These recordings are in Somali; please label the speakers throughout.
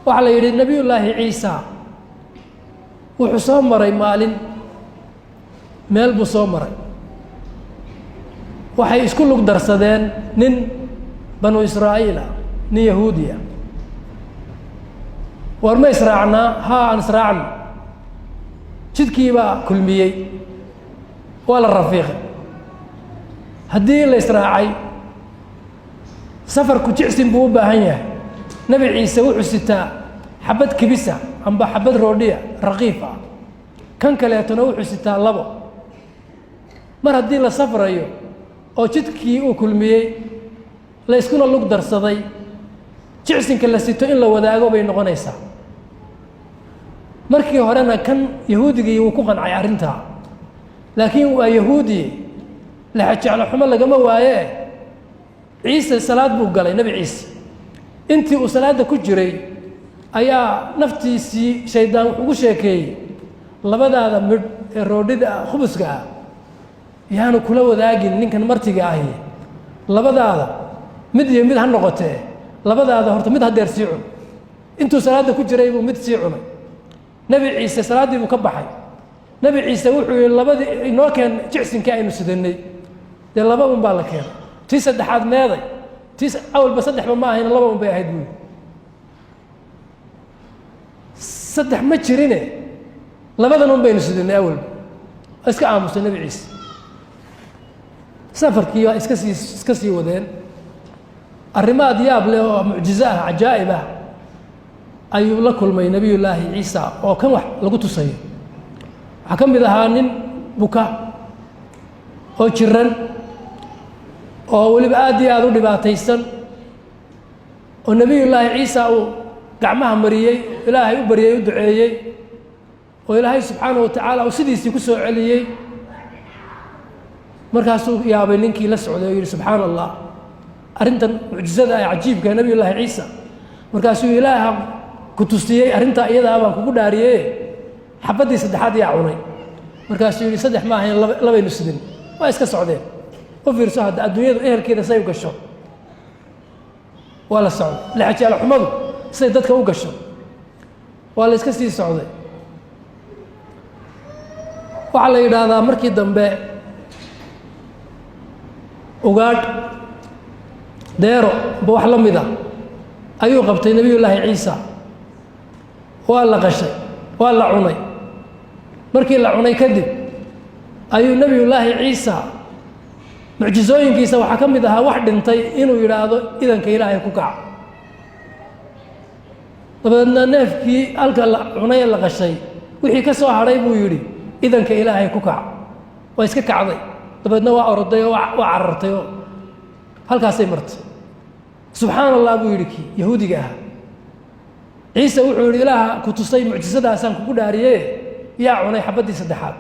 Speaker 1: Waxaa la yidhi Nebiyullaahi Ciisa wuxuu soo maray maalin, meel buu soo maray. Waxay isku lug darsadeen nin Banu Israa'iil ah, nin Yahuudi ah. War ma israacnaa? Haa, aan israacno. Jidkii baa kulmiyey, waa la rafiiqay. Haddii la israacay, safarku jicsin buu u baahan yahay. Nebi Ciise wuxuu sitaa xabad kibisa amba xabad roodhiya raqiif ah, kan kaleetona wuxuu sitaa labo. Mar haddii la safrayo oo jidkii uu kulmiyey, la iskuna lug darsaday, jicsinka la sito in la wadaago bay noqonaysaa. Markii horena kan Yahuudigii wuu ku qancay arrintaa, laakiin waa Yahuudi, lexejeclo xumo lagama waaye. Ciise salaad buu galay. Nebi Ciise intii uu salaadda ku jiray ayaa naftiisii shaydaan wuxuu ugu sheekeeyey: labadaada midh ee roodhida ah, khubuska ah, yaanu kula wadaagin ninkan martiga ahi. Labadaada mid iyo mid ha noqotee, labadaada horta mid hadeer sii cun. Intuu salaadda ku jiray buu mid sii cunay. Nebi Ciise salaaddii buu ka baxay. Nebi Ciise wuxuu yihi: labadii inoo keen, jicsinkii aynu sidanay. Dee laba un baa la keenay, tii saddexaad meeday? Tii awalba saddexba ma ahayn, laba un bay ahayd buui. Saddex ma jirine, labadan un baynu sidanay awalba. Waa iska aamusay Nebi Ciise. Safarkii waa iska sii wadeen. Arrimaad yaab leh oo mucjizo ah, cajaa'ib ah, ayuu la kulmay Nebiyullaahi Ciisa oo kan wax lagu tusayo. Waxaa ka mid ahaa nin buka oo jiran oo weliba aad iyo aada u dhibaataysan, oo Nebiyullaahi Ciisa uu gacmaha mariyey, Ilaahay u baryey, u duceeyey, oo Ilaahay subxaana wa tacaala uu sidiisii ku soo celiyey. Markaasuu yaabay ninkii la socday oo yidhi: subxaana Allah, arrintan mucjizada ee cajiibka Nebiyullaahi Ciisa. Markaasuu: Ilaaha ku tusiyey arrintaa iyadaa baan kugu dhaariye, xabaddii saddexaad yaa cunay? Markaasuu yidhi: saddex ma ahayn, labaynu sidin. Waa iska socdeen. U fiirso hadda adduunyadu ehelkeeda say u gasho. Waa la socday. Lexajaalo xumadu siday dadka u gasho. Waa la iska sii socday. Waxaa la yidhaahdaa markii dambe ugaadh deero ba wax la mid a ayuu qabtay Nebiyullaahi Ciisa. Waa la qashay, waa la cunay. Markii la cunay kadib ayuu Nebiyullaahi Ciisa mucjisooyinkiisa waxaa ka mid ahaa wax dhintay inuu yidhaahdo: idanka Ilaahay ku kaca. Dabadeedna neefkii halka la cunay ee la qashay wixii ka soo hadhay buu yidhi: idanka Ilaahay ku kaca. Waa iska kacday. Dabeedna waa oroday oo waa carartay oo halkaasay martay. Subxaana Allah, buu yidhi kii Yahuudiga ahaa. Ciise wuxuu yidhi: Ilaaha ku tusay mucjisadaasaan kugu dhaariye, yaa cunay xabaddii saddexaad?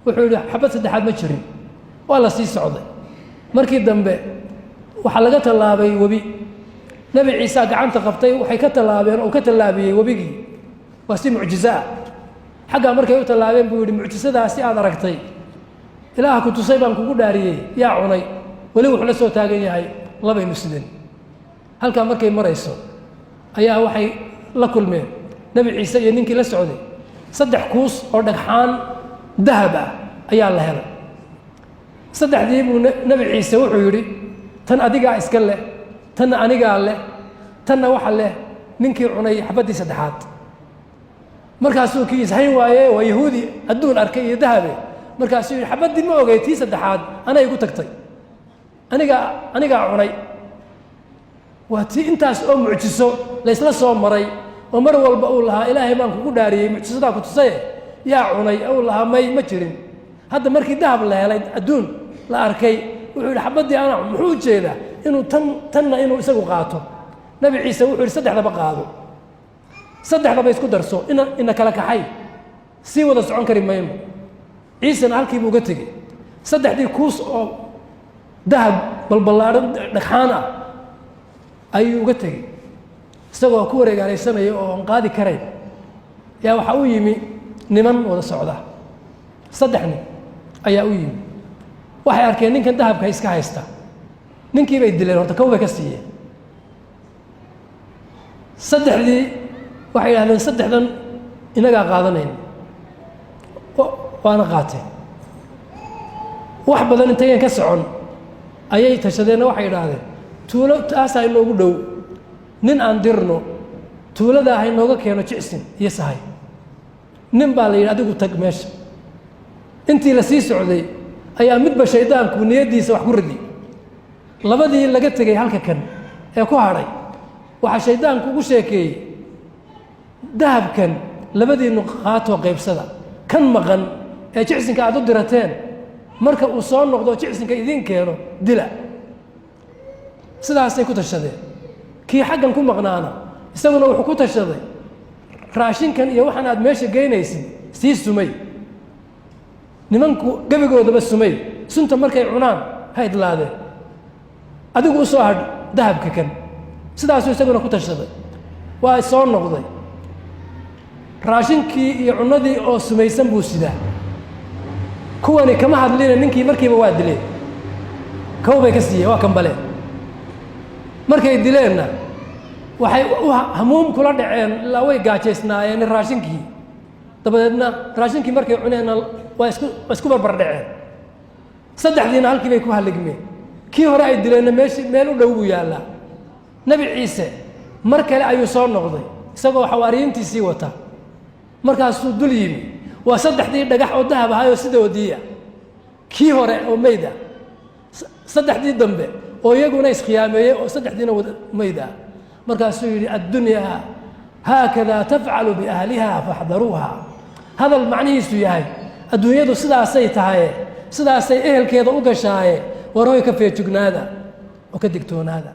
Speaker 1: Wuxuu yidhi: xabad saddexaad ma jirin. Waa la sii socday. Markii dambe waxaa laga tallaabay webi. Nebi Ciisa gacanta qabtay, waxay ka tallaabeen oo ka tallaabiyey webigii. Waa si mucjizo ah. Xaggaa markay u tallaabeen buu yidhi: mucjisadaasi aad aragtay, Ilaaha ku tusay baan kugu dhaariyey, yaa cunay? Weli wuxuu la soo taagan yahay labaynu sidan. Halkaa markay marayso ayaa waxay la kulmeen Nebi Ciise iyo ninkii la socday saddex kuus oo dhagxaan dahab ah ayaa la helay. Saddexdii buu Nebi Ciise wuxuu yidhi: tan adigaa iska leh, tanna anigaa leh, tanna waxa leh ninkii cunay xabaddii saddexaad. Markaasuu kii ishayn waaye, waa Yahuudi adduun arkay iyo dahabe. Markaasuu yidhi: xabaddii ma ogay, tii saddexaad anay igu tagtay, anigaa cunay. Waa tii intaas oo mucjiso laysla soo maray oo mar walba uu lahaa: Ilaahay baan kugu dhaariyey, mucjisadaa ku tusaye, yaa cunay? Uu lahaa: may, ma jirin. Hadda markii dahab la helay, adduun la arkay, wuxuu yidhi: xabaddii anaa. Muxuu ujeedaa? Inuu tanna inuu isagu qaato. Nebi Ciise wuxuu yidhi: saddexdaba qaado, saddexdaba isku darso, ina kala kaxay, sii wada socon kari mayno. Ciisena halkii buu uga tegey. Saddexdii kuus oo dahab balballaadhan dhagxaan ah ayuu uga tegey, isagoo ku wareegaalaysanaya oo aan qaadi karayn. Yaa waxaa u yimi niman wada socda. Saddex nin ayaa u yimi. Waxay arkeen ninkan dahabka iska haysta. Ninkii bay dileen horta, kow bay ka siiyeen. Saddexdii Waxay yidhahdeen, saddexdan inagaa qaadanayn. Waana qaateen. Wax badan intayan ka socon ayay tashadeenna. Waxay idhaahdeen, tuulo taasaa inoogu dhow, nin aan dirno, tuuladaa ha inooga keeno jicsin iyo sahay. Nin baa la yidhi, adigu tag meesha. Intii la sii socday ayaa midba shaydaanku niyaddiisa wax ku ridi. Labadii laga tegey halka kan ee ku hadhay, waxaa shaydaanku ugu sheekeeyey, dahabkan labadiinnu qaatoo qaybsada, kan maqan ee jicsinka aad u dirateen marka uu soo noqdo, jicsinka idiin keeno, dila. Sidaasay ku tashadeen. Kii xaggan ku maqnaana isaguna wuxuu ku tashaday, raashinkan iyo waxaan aad meesha geynaysid sii sumay, nimanku gebigoodaba sumay, sunta markay cunaan ha idlaadeen, adigu u soo hadh dahabka kan. Sidaasuu isaguna ku tashaday. Waa soo noqday, raashinkii iyo cunnadii oo sumaysan buu sidaa. Kuwani kama hadlina, ninkii markiiba waa dileen, kow bay ka siiyeen, waa kambaleen. Markay dileenna waxay u hamuum kula dhaceen, ilaa way gaajaysnaayeen, raashinkii. Dabadeedna raashinkii markay cuneenna waa isku barbar dhaceen. Saddexdiina halkii bay ku halligmeen. Kii hore ay dileenna meeshi meel u dhow buu yaallaa. Nebi Ciise mar kale ayuu soo noqday isagoo xawaariyiintiisii wata. Markaasuu dul yimi, waa saddexdii dhagax oo dahab ahaayoo sidoodii ah, kii hore oo meyd ah, saddexdii dambe oo iyaguna iskhiyaameeyey oo saddexdiina wada meyd ah. Markaasuu yidhi, addunyaa haakada tafcalu biahliha faxdaruuha. Hadal macnihiisu yahay, adduunyadu sidaasay tahaye, sidaasay ehelkeeda u gashaaye, warhoy ka feejignaada oo ka digtoonaada.